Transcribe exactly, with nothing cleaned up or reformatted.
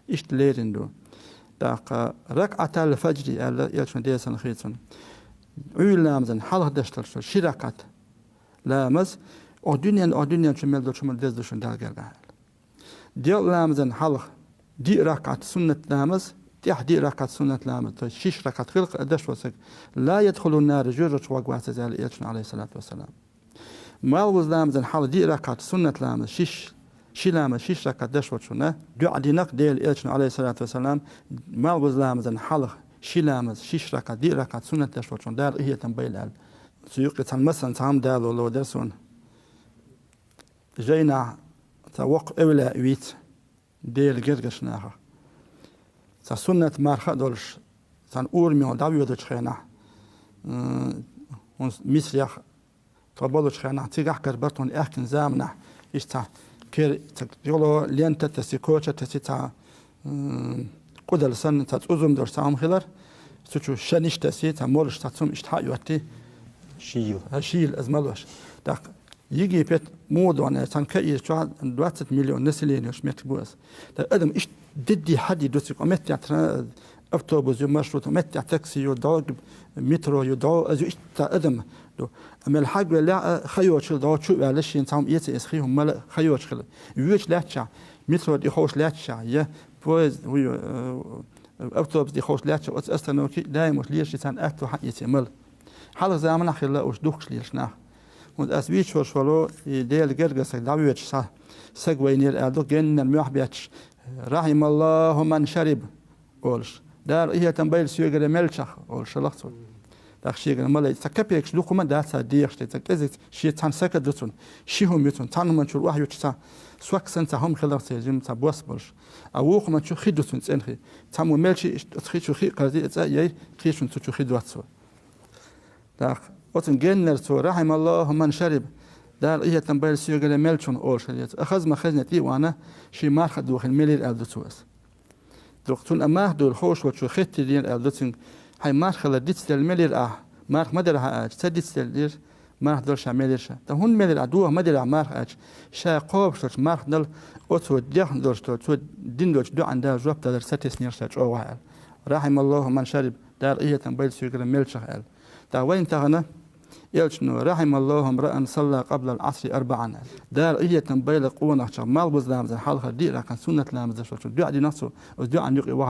Иштта лерина ду. ТӀаккха ракаӀатал фаджри аьлла, элчано, Даьла салам хилда цунна. Ӏуйра ламазан хьалха деш долчу ши ракаӀат ламаз, о дуьнен, о дуьнен чу мел долчу хӀуманна деза ду шуна Далла гергахь аьлла. Делкъа ламазан хьалха диъ ракаӀат суннат ламаз, тӀехь диъ ракаӀат суннат ламаз, то есть шиш ракаӀат хилла деш волу саг, ла ядхулун нара, жоьжахати чу ваг вац иза аьлла элчано, алейхиссалату вассалам. Малхбуза ламазан хьалха диъ ракаӀат суннат ламаз, шиш, ши ламаз, шиш ракаӀат деш волчунна, дуьа динарг Делан элчано, алейхиссалату вассалам, малхбуза ламазан хьалха ши ламаз, шиш ракаӀат, диъ ракаӀат суннат деш волчунна Дала къинхетам байла аьлла. Цу юкъе цхьана массанна цхьа хӀума далало дара суна. Жайнахь цхьа воккха эвлаяъ вийца Делан гергарчу нахах. Цхьа суннат марха а долуш, цхьана урамехула дӀавоьдучу хенахь, м, хӀунда Мисрех тхо болучу хенахь, цигахь кара бара тхуна аьхкина заманахь, иштта цхьа кер, цхьа йоло лента а тесси, коча а тесси, цхьа, м, къудал санна, цхьа цӀузум долуш цхьа хӀума хилар, цу чу шаниш тесси, цхьа молуш, цхьа цум иштта хьа а йоттий. Шийла. А, шийла, иза малош. ТӀаккха Египет муха догӀу аьлча, цхьана каира чохь двадцать миллион население йолуш меттиг бу иза. ТӀаккха адам иштта дидди хьади ду цига, меттехь тра-, автобус ю, маршрут, меттехь такси ю, догӀу метро ю, догӀу, иза ю иштта адам ду. Амма хьагвелла а, ха йоцуш хила догӀу чу а ваьлла, шена цхьа хӀума эца эца хи хӀума мала а ха йоцуш хила. Воьдуш лаьттачохь, метро тӀе ховш лаьттачохь, я поезд, вуй, э, автобус тӀе ховш лаьттачохь, оцу остановке даимаш лелаш, царна аьтто хьан эце мала. Хьалха заманахь хилла уьш духкуш лелаш нах. ХӀунда ас вийчош волу и Делан гергара саг дӀавоьдуш схьа, саг вайнера аьлла ду, геннара мохь бетташ, «Рахьималлаху ман шариб», олуш. «Дала къинхетам байла соьгара мелчах», олуш хилла цо. ТӀаккха шегара мала, цхьа капекаш дукха хӀума дац цара дехаш, цхьа кӀезиг шен цхьана сака ду цунна, ши хӀума ю цунна, цхьана хӀуманна чуьра охьайоьттуш цхьа сок санна цхьа хӀума хилар церан жима цхьа бос болуш. А вукху хӀуманна чу хи ду цунна цӀена хи. Цхьаммо мелчи иштта оцу хи чу хи а кхарзи, и цӀа а яй, кхечун цу чу хи доццо. ТӀаккха оцун геннара цо, «Рахьималлаху ман шариб», Дала къинхетам байла соьгара мелчунна олуш хилла иза. «Ахаза ма хазна», тӀе а вахана, шен марха а дохийна мелира аьлла ду цо иза. Дукха цунна а марха дойла ховш волчо хеттий дийна аьлла ду цуьнга, хьайн марха хилар дицделла мелира ахь, марха ма дара хьан аьлча, ца дицделлера, марха дала ша мелира ша. ТӀаккха хӀунда мелира ахь, доха ма дира ахь марха аьлча, ша кхобуш долчу марха дала, оцо дехна долчу, цо дина долчу доӀанна Дала жоп далар сатеснера ша чӀогӀа аьлла. «Рахьималлаху ман шариб», Дала къинхетам байла соьгара мелчах аьлла. ТӀаккха вайна тахана, элчано, «Рахьималлаху мраан салла къаблал Ӏасри арбаан», аьлла. Дала къинхетам байла къонахчех, малхбуза ламазан хьалхара диъ ракаӀат суннат ламаз деш волчунна дуьа динарг цо, оцу дуьан юкъе ваха